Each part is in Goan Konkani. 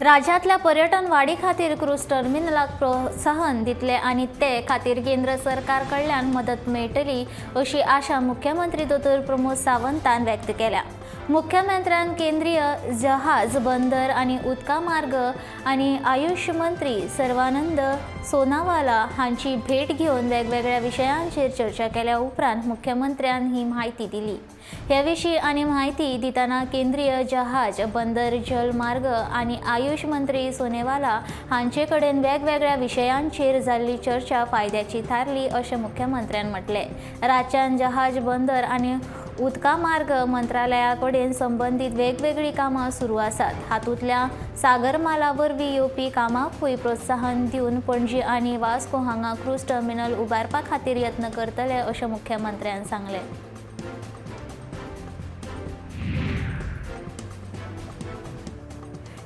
राज्यांतल्या पर्यटन वाडी खातीर क्रूज टर्मिनलाक प्रोत्साहन दितले आनी ते खातीर केंद्र सरकार कडल्यान मदत मेळटली अशी आशा मुख्यमंत्री दोतोर प्रमोद सावंतान व्यक्त केल्या. मुख्यमंत्र्यान केंद्रीय जहाज बंदर आनी उदका मार्ग आनी आयुष मंत्री सर्वानंद सोनावाला हांची भेट घेवन वेगवेगळ्या विशयांचेर चर्चा केल्या उपरांत मुख्यमंत्र्यान ही म्हायती दिली. हे विशीं आनी म्हायती दितना केंद्रीय जहाज बंदर जलमार्ग आनी आयुष मंत्री सोनेवाला हांचे कडेन वेगवेगळ्या विशयांचेर जाल्ली चर्चा फायद्याची थारली अशें मुख्यमंत्र्यान म्हटलें. राज्यान जहाज बंदर आनी उदका मार्ग मंत्रालया कडेन संबंदीत वेगवेगळीं कामां सुरू आसात. हातूंतल्या सागरमाला वरवीं येवपी कामाकूय प्रोत्साहन दिवन पणजी आनी वास्को हांगा क्रूज टर्मिनल उबारपा खातीर यत्न करतले अशें मुख्यमंत्र्यान सांगलें.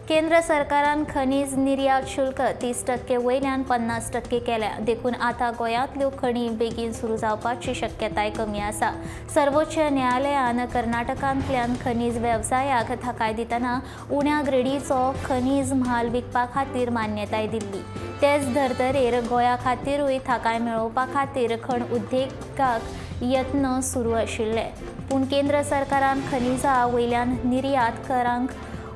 केंद्र सरकारान खनीज निर्यात शुल्क 30% वयल्यान 50% केल्या, देखून आतां गोंयांतल्यो खणी बेगीन सुरू जावपाची शक्यताय कमी आसा. सर्वोच्च न्यायालयान कर्नाटकांतल्यान खनीज वेवसायाक थाकाय दितना उण्या ग्रेडीचो खनीज म्हाल विकपा खातीर मान्यताय दिल्ली. तेच धर्तरेर गोंया खातीरूय थाकाय मेळोवपा खातीर खण उद्देगाक यत्न सुरू आशिल्ले, पूण केंद्र सरकारान खनिजा वयल्यान निर्यात करांक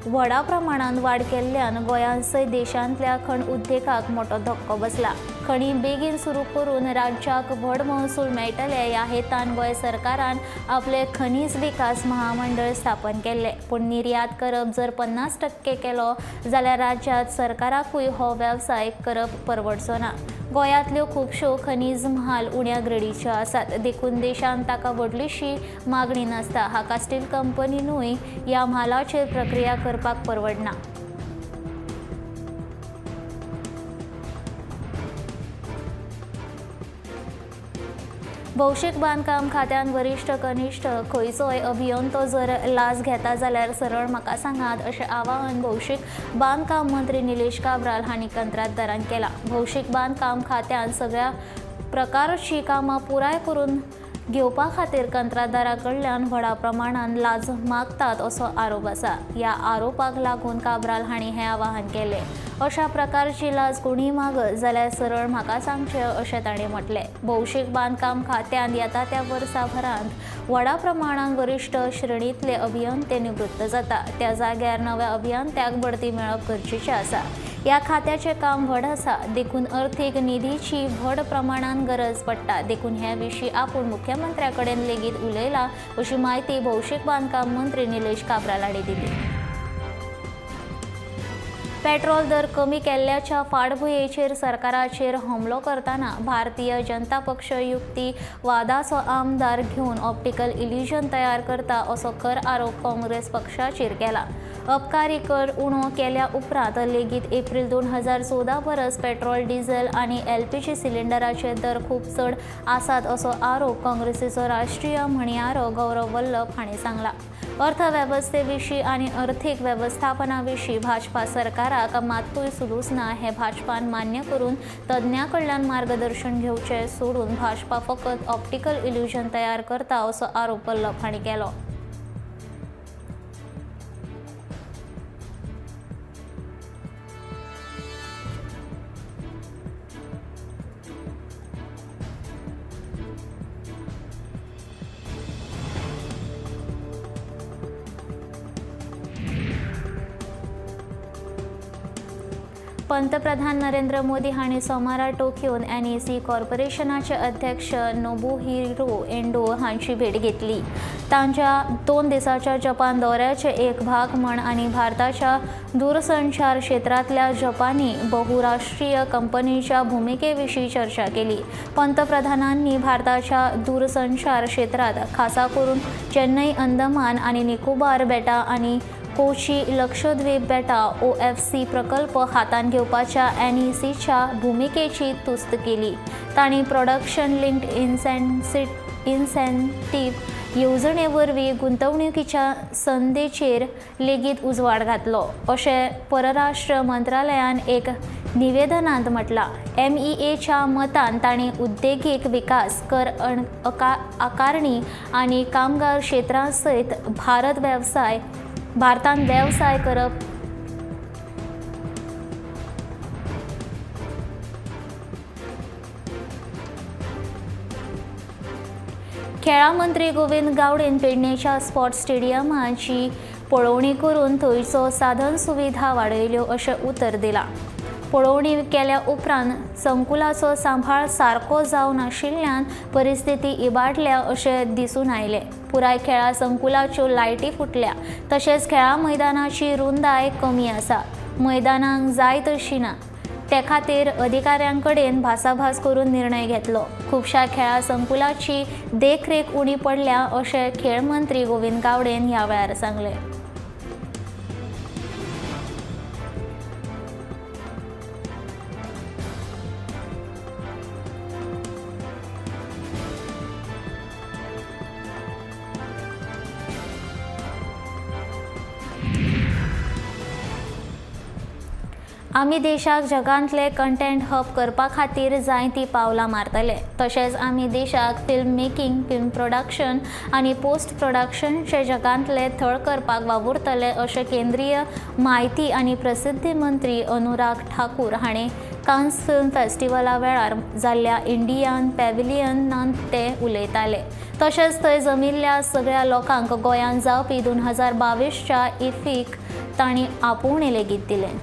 व्हडा प्रमाणांत वाड केल्ल्यान गोंयांत सयत देशांतल्या खण उद्देगाक मोटो धक्को बसला. खणी बेगीन सुरू करून राज्याक व्हड महसूल मेळटले ह्या हेतान गोंय सरकारान आपले खनीज विकास महामंडळ स्थापन केल्लें, पूण निर्यात करप जर 50% केलो जाल्यार राज्यांत सरकाराकूय हो वेवसाय करप परवडचो ना. गोंयांतल्यो खुबश्यो खनीज म्हाल उण्या ग्रेडीच्यो आसात, देखून देशांत ताका व्हडलीशी मागणी नासता. हाका स्टील कंपनीनूय ह्या म्हालाचेर प्रक्रिया करपाक परवडना. भौशीक बांदकाम खात्यान वरिश्ठ कनिश्ठ खंयचोय अभियंतो जर लाच घेता जाल्यार सरळ म्हाका सांगात अशें आवाहन भौशीक बांदकाम मंत्री निलेश काब्राल हांणी कंत्राटदारांक केलां. भौशीक बांदकाम खात्यान सगळ्या प्रकारची कामां पुराय करून घेवपा खातीर कंत्राटदारा कडल्यान व्हडा प्रमाणान लाच मागतात असो आरोप आसा. ह्या आरोपाक लागून काब्राल हांणी हें आवाहन केलें. अशा प्रकारची लाच कोणीय मागत जाल्यार सरळ म्हाका सांगचें अशें तांणी म्हटलें. भौशीक बांदकाम खात्यांत येता त्या वर्सा भरांत व्हडा प्रमाणान वरिश्ठ श्रेणींतले अभियंते निवृत्त जाता. त्या जाग्यार नव्या अभियंत्याक बढती मेळप गरजेचें आसा. ह्या खात्याचें काम व्हड आसा, देखून अर्थीक निधीची व्हड प्रमाणान गरज पडटा. देखून हे विशीं आपूण मुख्यमंत्र्या कडेन लेगीत उलयला अशी म्हायती भौशीक बांदकाम मंत्री निलेश काब्राल हांणी दिली. पेट्रोल दर कमी केल्ल्याच्या फाटभुंयेचेर सरकाराचेर हमलो करतना भारतीय जनता पक्ष युक्तिवादाचो आमदार घेवन ऑप्टिकल इल्युजन तयार करता असो खर आरोप काँग्रेस पक्षाचेर केला. अबकारी कर उणो केल्या उपरांत लेगीत एप्रील 2014 परस पेट्रोल, डिझेल आनी एलपीजी सिलिंडराचे दर खूब चड आसात असो आरोप काँग्रेसीचो राष्ट्रीय म्हणयारो गौरव वल्लभ हांणी सांगला. अर्थवेवस्थे विशीं आनी अर्थीक वेवस्थापना विशीं भाजपा सरकाराक मात्तूय सुलूस ना हें भाजपान मान्य करून तज्ञां कडल्यान मार्गदर्शन घेवचें सोडून भाजपा फकत ऑप्टिकल इल्युजन तयार करता असो आरोप वल्लभ हांणी केलो. पंतप्रधान नरेंद्र मोदी हांणी सोमारा टोक्योन एनईसी कॉर्पोरेशनाचे अध्यक्ष नोबुहिरो एंडो हांची भेट घेतली. तांच्या 2 दिसांच्या जपान दौऱ्याचे एक भाग म्हण आनी भारताच्या दूरसंचार क्षेत्रांतल्या जपानी बहुराष्ट्रीय कंपनीच्या भुमिकेविशीं चर्चा केली. पंतप्रधानांनी भारताच्या दूरसंचार क्षेत्रांत खासा करून चेन्नई, अंदमान आनी निकोबार बेटां आनी कोची लक्षद्वीप बेटा OFC प्रकल्प हातांत घेवपाच्या एनईसीच्या भुमिकेची तुस्त केली. तांणी प्रोडक्शन लिंक्ड इन्सेंटीव्ह येवजणे वरवीं गुंतवणुकीच्या संदेचेर लेगीत उजवाड घातलो अशें परराष्ट्र मंत्रालयान एक निवेदनांत म्हटलां. MEAच्या मतान तांणी उद्देगीक विकास, कर आकारणी आनी कामगार क्षेत्रां सयत भारतांत वेवसाय करप खेळां मंत्री गोविंद गावडेन पेडणेच्या स्पोर्ट्स स्टेडियमाची पळोवणी करून थंयचो साधन सुविधा वाडयल्यो अशें उतर दिलां. पळोवणी केल्या उपरांत संकुलाचो सांबाळ सारको जावनाशिल्ल्यान परिस्थिती इबाडल्या अशें दिसून आयलें. पुराय खेळां संकुलाच्यो लायटी फुटल्या, तशेंच खेळां मैदानाची रुंदाय कमी आसा, मैदानांक जाय तशी ना. ते खातीर अधिकाऱ्यां कडेन भासाभास करून निर्णय घेतलो. खुबश्या खेळां संकुलाची देखरेख उणी पडल्या अशें खेळ मंत्री गोविंद गावडेन ह्या वेळार सांगलें. आमी देशाक जगांतले कंटेंट हब करपा खातीर जाय ती पावलां मारतले. तशेंच आमी देशाक फिल्म मेकिंग, फिल्म प्रोडक्शन आनी पोस्ट प्रोडक्शनचे जगांतले थळ करपाक वावुरतले अशें केंद्रीय म्हायती आनी प्रसिद्धी मंत्री अनुराग ठाकूर हाणें कान्स फिल्म फेस्टिवला वेळार जाल्ल्या इंडियन पॅव्हिलियनांत ते उलयताले. तशेंच थंय जमिल्ल्या सगळ्या लोकांक गोंयांत जावपी 2022च्या इफ्फीक तांणी आपोवणें लेगीत दिलें.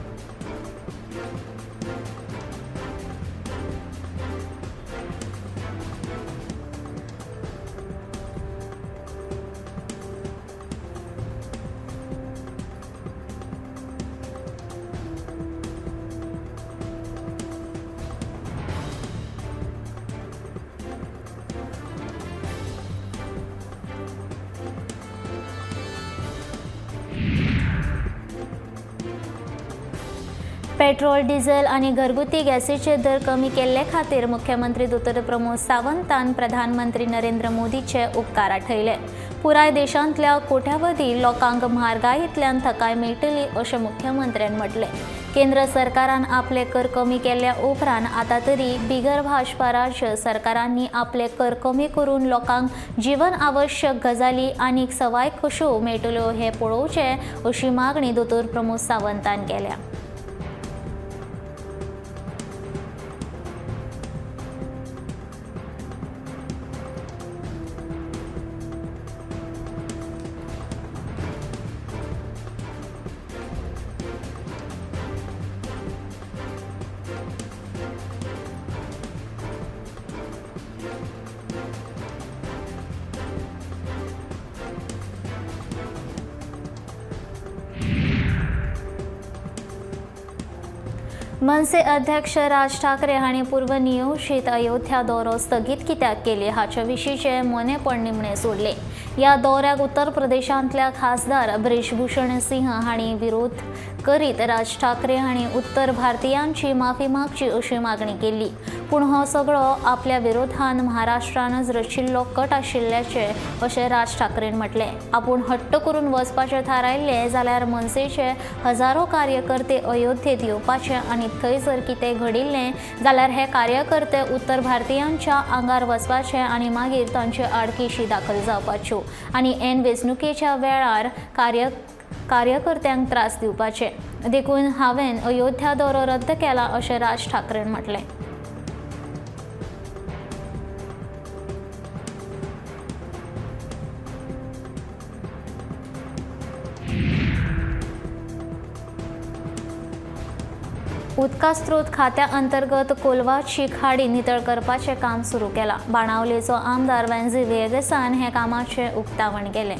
पेट्रोल, डिझेल आनी घरगुती गॅसीचे दर कमी केल्ले खातीर मुख्यमंत्री दोतोर प्रमोद सावंतान प्रधानमंत्री नरेंद्र मोदीचे उपकार आठयले. पुराय देशांतल्या कोट्यावधी लोकांक म्हारगायेंतल्यान थकाय मेळटली अशें मुख्यमंत्र्यान म्हटलें. केंद्र सरकारान आपले कर कमी केल्या उपरांत आतां तरी बिगर भाजपा राज्य सरकारांनी आपले कर कमी करून लोकांक जीवन आवश्यक गजाली आनीक सवाय कश्यो मेळटल्यो हें पळोवचें अशी मागणी दोतोर प्रमोद सावंतान केल्या. मनसे अध्यक्ष राज ठाकरे हांणी पूर्वनियोजित अयोध्या दौरो स्थगीत कित्याक केली हाचे विशींचे मोनेपण निमणें सोडलें. ह्या दौऱ्याक उत्तर प्रदेशांतल्या खासदार ब्रिजभूषण सिंह हांणी विरोध करीत राज ठाकरे हांणी उत्तर भारतीयांची माफी मागची अशी मागणी केली. पूण हो सगळो आपल्या विरोधान महाराष्ट्रानच रचिल्लो कट आशिल्ल्याचें अशें राज ठाकरेन म्हटलें. आपूण हट्ट करून वचपाचें थारायल्लें जाल्यार मनसेचे हजारो कार्यकर्ते अयोध्येत येवपाचे आनी थंय जर कितें घडिल्लें जाल्यार हे कार्यकर्ते उत्तर भारतीयांच्या आंगार वचपाचे आनी मागीर तांचे आड केशी दाखल जावपाच्यो आनी ऐन वेंचणुकेच्या वेळार कार्यकर्त्यांक त्रास दिवपाचे. देखून हांवें अयोध्या दौरो रद्द केला अशें राज ठाकरेन म्हटलें. उदका स्रोत खात्या अंतर्गत कोलवाची खाडी नितळ करपाचें काम सुरू केलां. बाणावलेचो आमदार वेन्झी व्हिएगसान हें कामाचें उक्तावण केलें.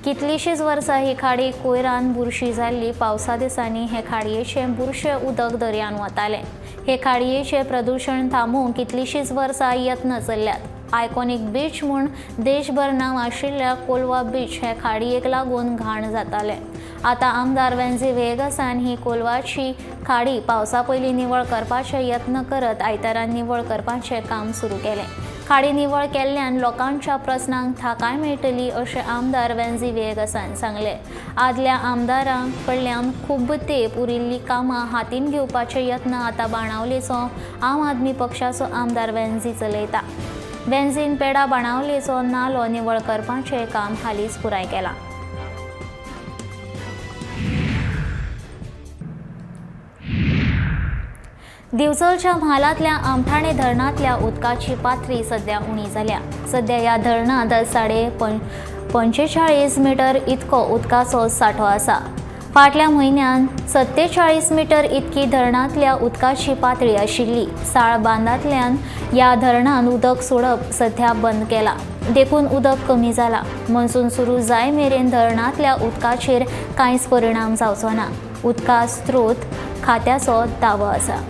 कितलींशींच वर्सां ही खाडी कोयरान बुरशी जाल्ली. पावसा दिसांनी हे खाडयेचें बुरशें उदक दर्यान वतालें. हे खाडयेचें प्रदुशण थांबोवंक कितलींशींच वर्सां यत्न चल्ल्यात. आयकॉनीक बीच म्हूण देशभर नांव आशिल्ल्या कोलवा बीच हे खाडयेक लागून घाण जातालें. आतां आमदार वेन्झी व्हिएगसान ही कोलवाची खाडी पावसा पयलीं निवळ करपाचे यत्न करत आयतारा निवळ करपाचें काम सुरू केलें. खाडी निवळ केल्ल्यान लोकांच्या प्रस्नांक थाकाय मेळटली अशें आमदार वेन्झी व्हिएगसान सांगलें. आदल्या आमदारां कडल्यान खूब तेंप उरिल्लीं कामां हातीन घेवपाचे यत्न आतां बाणावलेचो आम आदमी पक्षाचो आमदार वेन्झी चलयता. वेन्झीन पेडा बाणावलेचो नालो निवळ करपाचें काम हालींच पुराय केलां. दिवचलच्या म्हालांतल्या आमठाणे धरणांतल्या उदकाची पातळी सध्या उणी जाल्या. सध्या ह्या धरणांत 45.5 मिटर इतको उदकाचो सांठो आसा. फाटल्या म्हयन्यांत 47 मिटर इतकी धरणांतल्या उदकाची पातळी आशिल्ली. साळ बांदांतल्यान ह्या धरणांत उदक सोडप सध्या बंद केलां, देखून उदक कमी जाला. मॉन्सून सुरू जाय मेरेन धरणांतल्या उदकाचेर कांयच परिणाम जावचो ना, उदका स्त्रोत खात्याचो दावो आसा.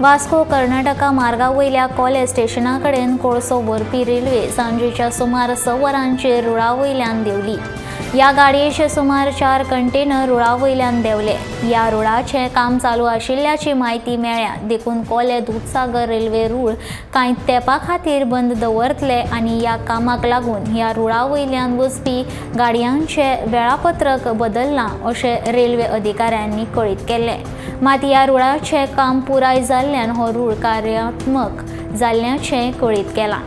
वास्को कर्नाटका मार्गा वयल्या कोले स्टेशना कडेन कोळसो व्हरपी रेल्वे सांजेच्या सुमार 6 वरांचेर रुळा वयल्यान देंवली. ह्या गाडयेचे सुमार 4 कंटेनर रुळा वयल्यान देंवले. ह्या रुळाचें काम चालू आशिल्ल्याची म्हायती मेळ्ळ्या, देखून कोले दुदसागर रेल्वे रूळ कांय तेंपा खातीर बंद दवरतले आनी ह्या कामाक लागून ह्या रुळा वयल्यान वचपी गाडयांचें वेळापत्रक बदल्लां अशें रेल्वे अधिकाऱ्यांनी कळीत केल्लें. मात ह्या रुळाचें काम पुराय जाल्ल्यान हो रूळ कार्यात्मक जाल्ल्याचें कळीत केलां.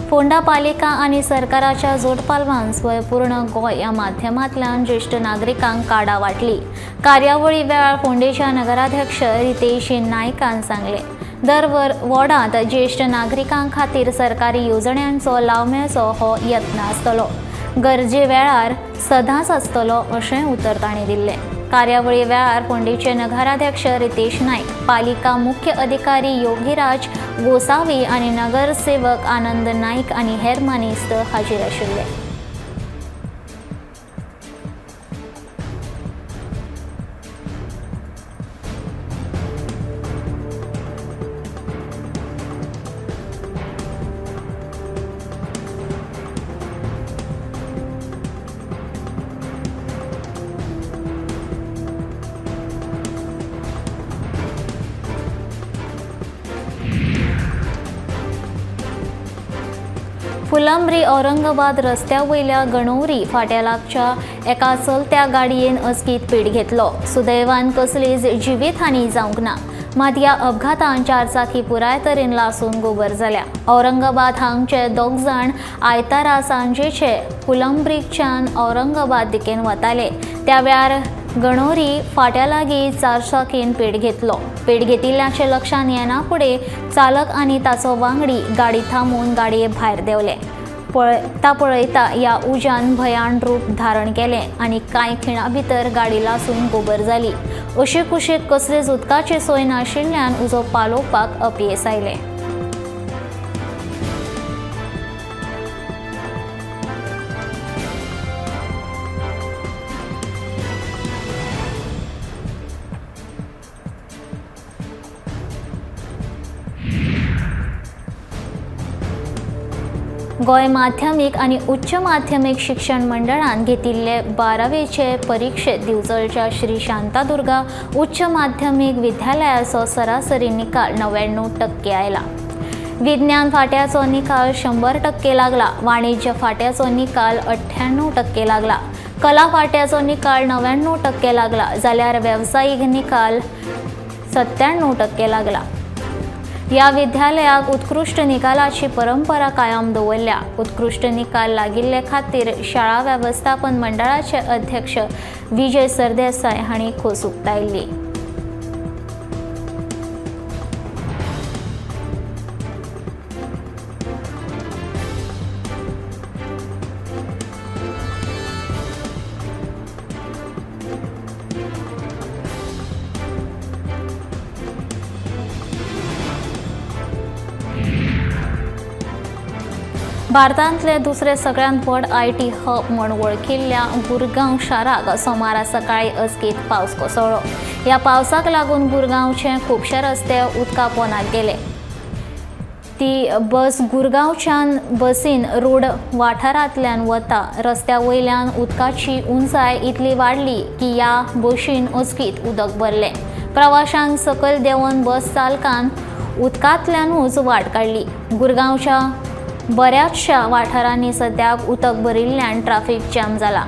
फोंडा पालिका आनी सरकाराच्या जोडपालवान स्वयंपूर्ण गोंय ह्या माध्यमांतल्यान ज्येश्ठ नागरिकांक कार्डां वांटली. कार्यावळी वेळार फोंडेच्या नगराध्यक्ष रितेश नायकान सांगलें, दर वॉर्डांत ज्येश्ठ नागरिकां खातीर सरकारी येवजण्यांचो लाव मेळचो हो यत्न आसतलो, गरजे वेळार सदांच आसतलो अशें उतर तांणी दिल्लें. कार्यावळी वेळार फोंडेचे नगराध्यक्ष रितेश नायक, पालिका मुख्य अधिकारी योगीराज गोसावी आनी नगरसेवक आनंद नायक आनी हेर मानेस्त हाजीर आशिल्ले. फुलंब्री औरंगाबाद रस्त्या वयल्या गणोरी फाट्या लागच्या एका चलत्या गाडयेन अचकीत पेट घेतलो. सुदैवान कसलीच जिवीतहानी जावंक ना, मात ह्या अपघातान 4 चाकी पुराय तरेन लासून गोबर जाल्या. औरंगाबाद हांगचे 2 जाण आयतारा सांजेचे फुलंब्रीच्यान औरंगाबाद दिकेन वताले, त्या वेळार गणोरी फाट्या लागीं 4 चाकीन पेट घेतलो. पेट घेतिल्ल्याचें लक्षांत येना फुडें चालक आनी ताचो वांगडी गाडी थांबोवन गाडये भायर देंवले. पळयता पळयता ह्या उज्यान भयान रूप धारण केलें आनी कांय खिणां भितर गाडी लासून गोबर जाली. अशीकुशीक कसलीच उदकाची सोय नाशिल्ल्यान उजो पालोवपाक अपयेस आयलें. गोंय माध्यमीक आनी उच्च माध्यमीक शिक्षण मंडळान घेतिल्ले 12वेचे परिक्षेत दिवचलच्या श्री शांतादुर्गा उच्च माध्यमीक विद्यालयाचो सरासरी निकाल 99% आयला. विज्ञान फाट्याचो निकाल 100% लागला, वाणिज्य फाट्याचो निकाल 98% लागला, कला फाट्याचो निकाल 99% लागला, जाल्यार वेवसायीक निकाल 97% लागला. ह्या विद्यालयाक उत्कृश्ट निकालाची परंपरा कायम दवरल्या. उत्कृश्ट निकाल लागिल्ले खातीर शाळा वेवस्थापन मंडळाचे अध्यक्ष विजय सरदेसाय हांणी खोस उक्तायल्ली. भारतांतले दुसरे सगळ्यांत व्हड IT hub म्हूण वळखिल्ल्या गुरगांव शाराक सोमारा सकाळी अचकीत पावस कोसळ्ळो. ह्या पावसाक लागून गुरगांवचे खुबशे रस्ते उदका पोंदाक गेले. ती बस गुरगांवच्यान बसीन रोड वाठारांतल्यान वता. रस्त्या वयल्यान उदकाची उंचाय इतली वाडली की ह्या बशीन अचकीत उदक भरलें. प्रवाशांक सकयल देंवन बस चालकान उदकांतल्यानूच वाट काडली. गुरगांवच्या बऱ्याचशा वाठारांनी सद्याक उदक भरिल्ल्यान ट्राफीक जॅम जाला.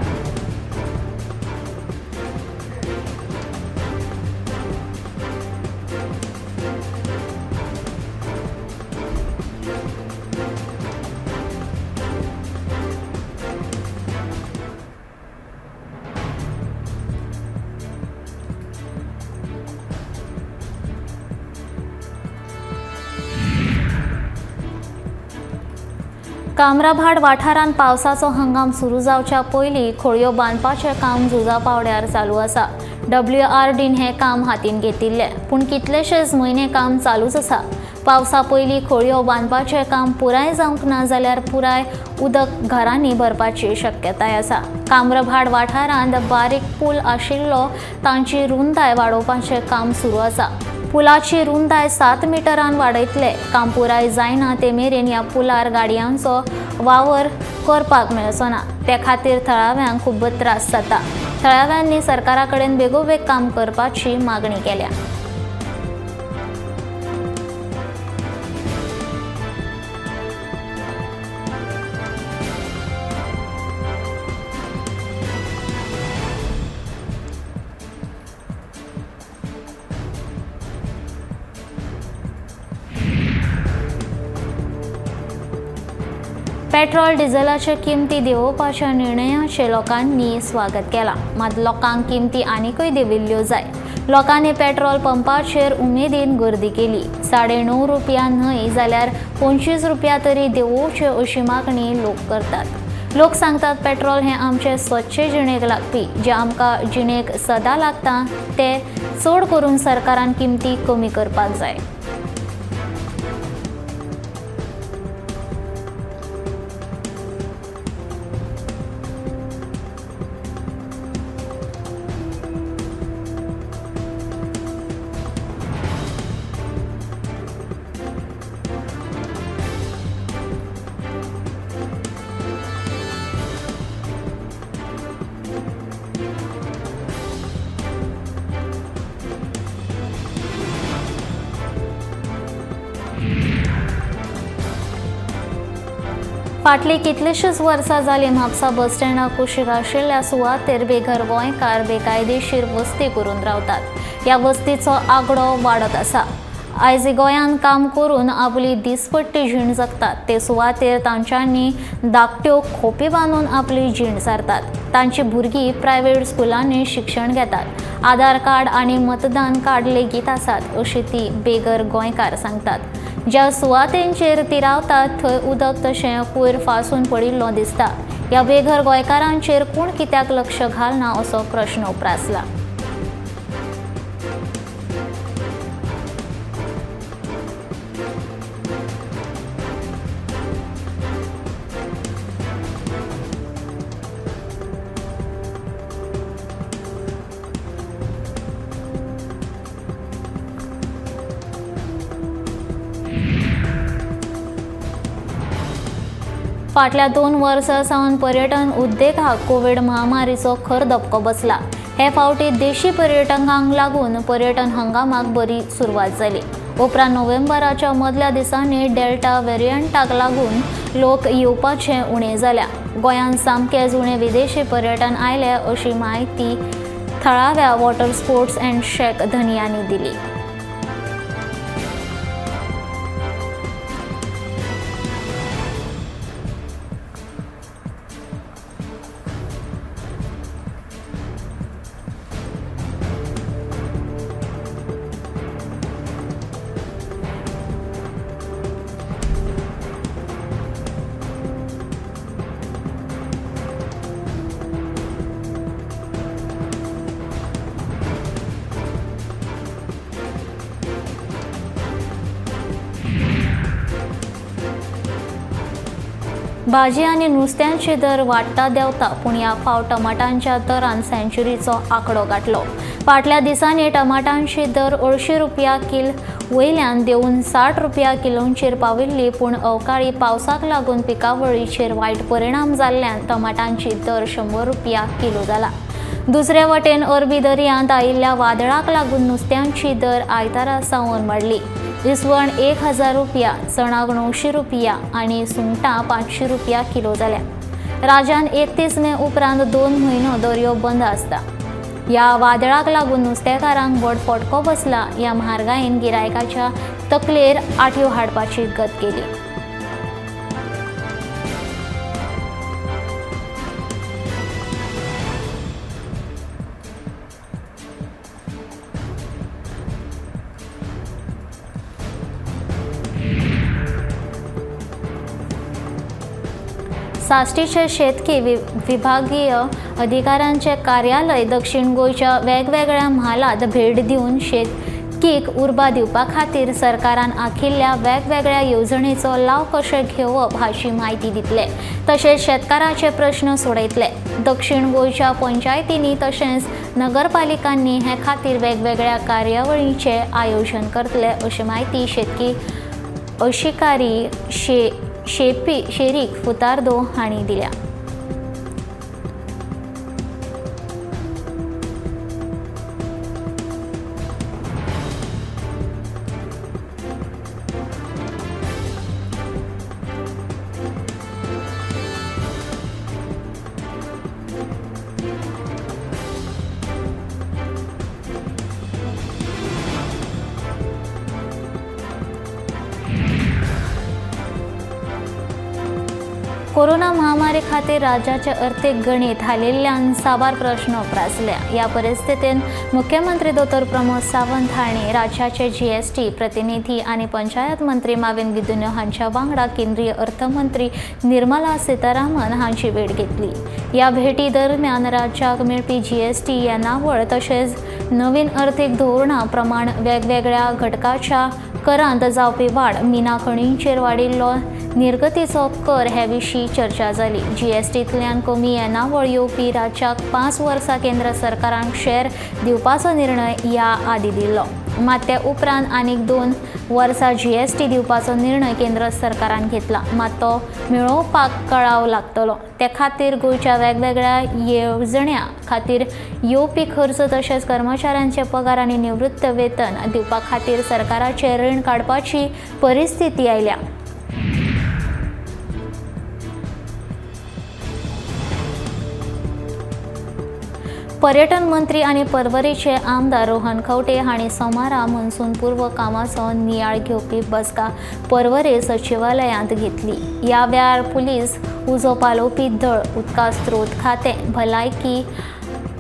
कामराभाट वाठारांत पावसाचो हंगाम सुरू जावच्या पयलीं खोळयो बांदपाचें काम झुजा पावड्यार चालू आसा. WRDन हें काम हातीन घेतिल्लें, पूण कितलेशेच म्हयने काम चालूच आसा. पावसा पयलीं खोळयो बांदपाचें काम पुराय जावंक ना जाल्यार पुराय उदक घरांनी भरपाची शक्यताय आसा. कामराभाट वाठारांत बारीक पूल आशिल्लो तांची रुंदाय वाडोवपाचें काम सुरू आसा. पुलाची रुंदाय 7 मिटरान वाडयतले. काम पुराय जायना ते मेरेन ह्या पुलार गाडयांचो वावर करपाक मेळचो ना. ते खातीर थळाव्यांक खूब त्रास जाता. थळाव्यांनी सरकारा कडेन बेगोबेग काम करपाची मागणी केल्या. पेट्रोल डिझेलाच्यो किमती देंवोवपाच्या निर्णयाचें लोकांनी स्वागत केलां. मात लोकांक किमती आनीकय देंविल्ल्यो जाय. लोकांनी पेट्रोल पंपाचेर उमेदीन गर्दी केली. 9.5 रुपया न्हय जाल्यार 25 रुपया तरी देंवोवचे अशी मागणी लोक करतात. लोक सांगतात पेट्रोल हें आमचे स्वच्छ जिणेक लागपी, जें आमकां जिणेक सदां लागता तें चड करून सरकारान किमती कमी करपाक जाय. फाटलीं कितलींशींच वर्सां जालीं म्हापसा बस स्टँडा कुशीक आशिल्ल्या सुवातेर बेघर गोंयकार बेकायदेशीर वस्ती करून रावतात. ह्या वस्तीचो आंकडो वाडत आसा. आयज गोंयांत काम करून आपली दिसपट्टी जीण जगतात ते सुवातेर तांच्यांनी धाकट्यो खोपी बांदून आपली जीण सारतात. तांची भुरगीं प्रायव्हेट स्कुलांनी शिक्षण घेतात. आधार कार्ड आनी मतदान कार्ड लेगीत आसात अशी ती बेघर गोंयकार सांगतात. ज्या सुवातेंचेर ती रावतात थंय उदक तशें कोयर फासून पडिल्लो दिसता. ह्या बेघर गोंयकारांचेर कोण कित्याक लक्ष घालना असो प्रश्न उप्रासला. फाटल्या 2 वर्सां सावन पर्यटन उद्देगाक कोवीड महामारीचो खर धपको बसला. हे फावटी देशी पर्यटकांक लागून पर्यटन हंगामाक बरी सुरवात जाली. उपरांत नोव्हेंबराच्या मदल्या दिसांनी डेल्टा वेरियंटाक लागून लोक येवपाचे उणे जाल्या. गोंयांत सामकेच उणे विदेशी पर्यटन आयले अशी म्हायती थळाव्या वॉटर स्पोर्ट्स अँड शॅक धनयांनी दिली. भाजी आनी नुस्त्यांचे दर वाडटा देंवता, पूण ह्या फावट टमाटांच्या दरान सेंच्युरीचो आंकडो गाठलो. फाटल्या दिसांनी टमाटांची दर 250 रुपया किल वयल्यान देंवून 60 रुपया किलोंचेर पाविल्ली, पूण अवकाळी पावसाक लागून पिकावळीचेर वायट परिणाम जाल्ल्यान टमाटांची दर 100 रुपया किलो जाला. दुसरे वटेन अरबी दर्यांत आयिल्ल्या वादळाक लागून नुस्त्यांची दर आयतारा सावन वाडली. इसवण 1000 रुपया, चणाक 900 रुपया आनी सुंगटां 500 रुपया किलो जाल्या. राज्यान 31 मे उपरांत 2 म्हयनो दर्यो बंद आसता. ह्या वादळाक लागून नुस्तेकारांक व्हड फटको बसला. ह्या म्हारगायेन गिरायकाच्या तकलेर आठयो हाडपाची गत केली. साश्टीचे शेतकी विभागीय अधिकाऱ्यांचे कार्यालय दक्षिण गोंयच्या वेगवेगळ्या म्हालांत भेट दिवन शेतकीक उर्बा दिवपा खातीर सरकारान आखिल्ल्या वेगवेगळ्या येवजणेचो लाव कशे घेवप हाची म्हायती दितले, तशेंच शेतकाराचे प्रश्न सोडयतले. दक्षिण गोंयच्या पंचायतींनी तशेंच नगरपालिकांनी हे खातीर वेगवेगळ्या कार्यावळींचें आयोजन करतले, अशी म्हायती शेतकी अशिकारी शेरीक फुतार्दो हांणी दिल्या. कोरोना महामारी खातीर राज्याचे अर्थीक गणीत हालिल्ल्यान साबार प्रश्न उप्रासले. ह्या परिस्थितींत मुख्यमंत्री दोतोर प्रमोद सावंत हांणी राज्याचे जीएसटी प्रतिनिधी आनी पंचायत मंत्री माविन गुदिन्हो हांच्या वांगडा केंद्रीय अर्थमंत्री निर्मला सीतारामन हांची भेट घेतली. ह्या भेटी दरम्यान राज्याक मेळपी जीएसटी येणावळ तशेंच नवीन अर्थीक धोरणा प्रमाण वेगवेगळ्या घटकाच्या करांत जावपी वाड, मिना खणींचेर वाडिल्लो निर्गतीचो कर हे विशीं चर्चा जाली. जीएसटींतल्यान कमी येणावळ येवपी राज्याक 5 वर्सां केंद्र सरकारान शेअर दिवपाचो निर्णय ह्या आदीं दिल्लो. मात ते उपरांत आनीक 2 वर्सां जीएसटी दिवपाचो निर्णय केंद्र सरकारान घेतला, मात तो मेळोवपाक कळाव लागतलो. ते खातीर गोंयच्या वेगवेगळ्या येवजण्यां खातीर येवपी खर्च तशेंच कर्मचाऱ्यांचे पगार आनी निवृत्त वेतन दिवपा खातीर सरकाराचें रीण काडपाची परिस्थिती आयल्या. पर्यटन मंत्री आनी पर्वरीचे आमदार रोहन खंवटे हांणी सोमारा मनसून पूर्व कामाचो नियाळ घेवपी बसका पर्वरे सचिवालयांत घेतली. ह्या वेळार पुलीस, उजो पालोवपी दळ, उदका स्रोत खातें, भलायकी,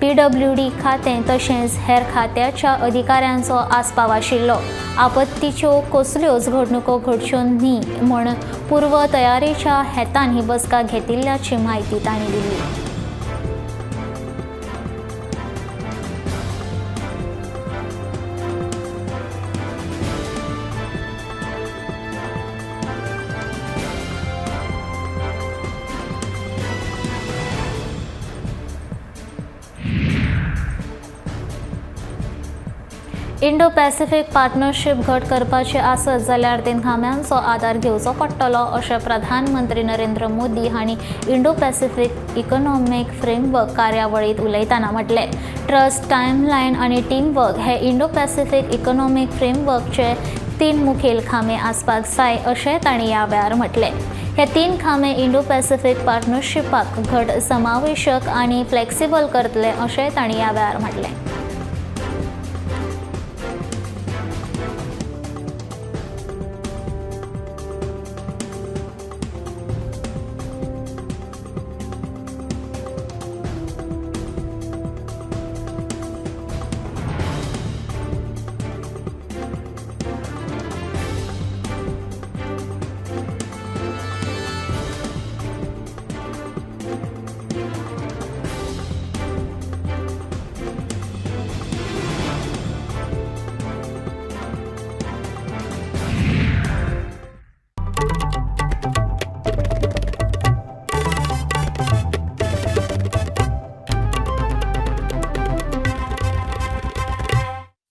पीडब्ल्यूडी खातें तशेंच हेर खात्याच्या अधिकाऱ्यांचो आस्पाव आशिल्लो. आपत्तीच्यो कसल्योच घडणुको घडच्यो न्ही म्हूण पूर्व तयारेच्या हेतान ही बसका घेतिल्ल्याची म्हायती तांणी दिली. इंडो पॅसिफिक पार्टनरशीप घट करपाची आसत जाल्यार 3 खांब्यांचो आदार घेवचो पडटलो, अशें प्रधानमंत्री नरेंद्र मोदी हांणी इंडो पॅसिफिक इकॉनॉमिक फ्रेमवर्क कार्यावळींत उलयतना म्हटलें. ट्रस्ट, टायमलायन आनी टीमवर्क हे इंडो पॅसिफिक इकॉनॉमिक फ्रेमवर्कचे 3 मुखेल खांबे आसपाक जाय, अशें तांणी ह्या वेळार म्हटलें. हे 3 खांबे इंडो पॅसिफिक पार्टनरशिपाक घट, समावेशक आनी फ्लेक्सिबल करतले, अशें तांणी ह्या वेळार म्हटलें.